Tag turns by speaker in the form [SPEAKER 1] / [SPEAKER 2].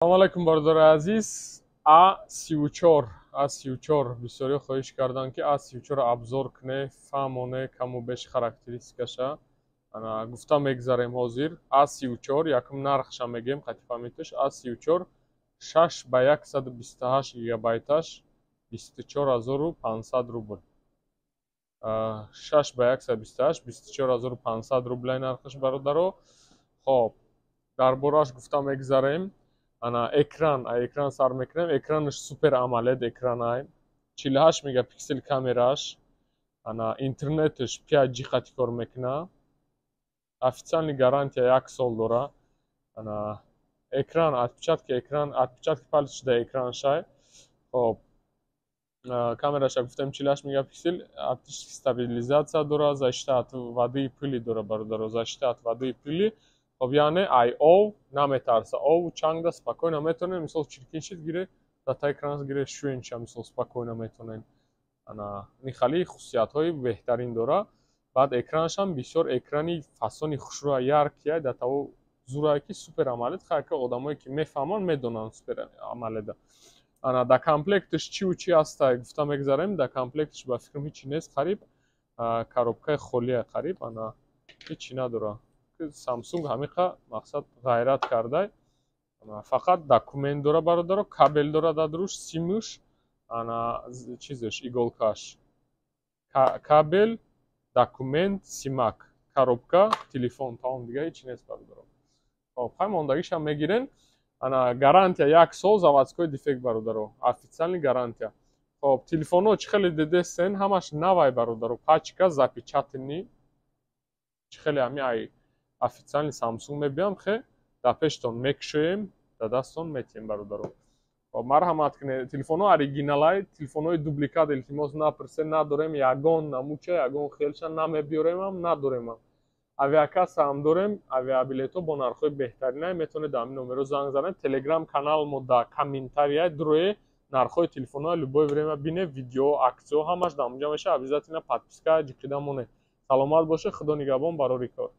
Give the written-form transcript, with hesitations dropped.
[SPEAKER 1] Салому алайкум, бародари азиз. А34, А34, бисёриҳо хоҳиш карданд, ки А34 обзор куне, фаҳмоне каму беш характеристикаша. Ана, гуфта мегзарем ҳозир. А34, якум нархша мегем, қати памяташ. А34 6 ба 128 гигабайташ 24 500 рубл. 6 ба 128, 24 500 рублай нархаш, бародаро. Хоб, дар борааш гуфта мегзарем. Ана, экран, экран сар мекунем. Экранаш Супер AMOLED экранай, 48 мегапиксел камераш. Ана, интернеташ 5G қати кор мекуна, официальный гарантия як сол дора. Ана, экран, отпечатки экран, отпечатки палец да экраншай. Хоб, камераша гуфтем, 48 мегапиксел, оптический стабилизация дора, защита от воды и пыли дора, бародаро, защита от воды и пыли. Хоб, яъне ай ов наметарса, ову чангда спокойно метонем, мисол, чиркин шид, гире дата экран гире шӯенша, мисол, спокойно метонем. Ана, нихали хусусиятҳои беҳтарин дора. Баъд экранашам бисёр экрани фасони хушрӯя, яркия, датаво зурае, ки Супер AMOLED. Хайка, одамое ки мефаҳманд, медонанд Супер AMOLED. Ана, дар комплекташ чиву чи ҳастай, гуфта мегзарем. Дар комплекташ, ба фикрам, ҳичи нест қариб, коробкаи холия қариб. Ана, ҳичи надора. Самсунг ҳамиқа мақсад ғайрат кардай, фақат документ дора, бародаро, кабел дора дар дуруш, симуш, ана, чизеш, иголкаш, кабел, документ, симак, коробка, телефон, тамом, дига ҳичи нест, бародаро. Хоб, хай, мондагишам мегирен. Ана, гарантия як сол, заводской дефект, бародаро, официальный гарантия. Хоб, телефонҳо чӣ хеле дидесен, ҳамаш навай, бародаро, пачка запечатанный. Чӣ хеле ҳами ай официальный Самсунг мебиям, хе дар пештон мекушоем, дар дастон метиҳем, бародаро. Марҳамат кунед, телефонҳо оригиналай, телефонҳои дубликат, илтимос, напурсед, надорем ягон намуча, ягон хелша намебиёремам, надоремам. Авиакасса ҳам дорем, авиабилетҳо бо нархҳои беҳтаринай. Метавонед дар ҳамин номерҳо занг занед. Телеграм канал мо дар комментария дуроe, нархҳои телефонҳо любое время бине, видео, аксияҳо ҳамаш дар онҷа мешавад. Обязательно подписка ҷиқида монед. Саломат бошед, Худо нигаҳбон, барори кор.